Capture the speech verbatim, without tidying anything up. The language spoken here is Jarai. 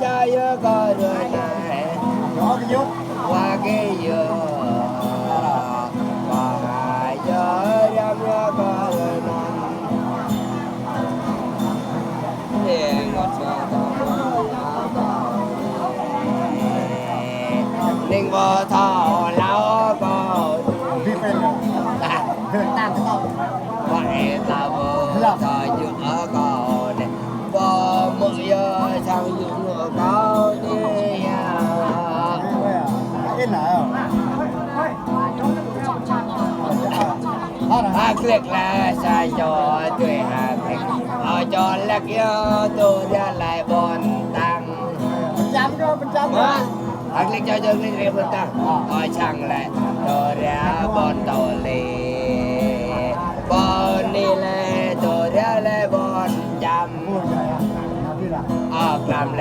Ča yơh kơ rơi nai. Wa kơ yơh. Wa ha yơh răm yơh kơ rơi nai. Ning wa thâo lao kơ. Wa ê ta wa thâo yua kơ ne. Wa mơ yơh sang yua kơ ne ya. Hơglek la sa čô tui hơglek. Ơ čô lăk yơh tơria lai ƀôn tăng. Hơglek čô čô glek rai ƀôn tăng. Ơ čang lai tơria ƀôn tơlơi. Ƀôn ni lai tơria lai ƀôn čăm. Ơ glăm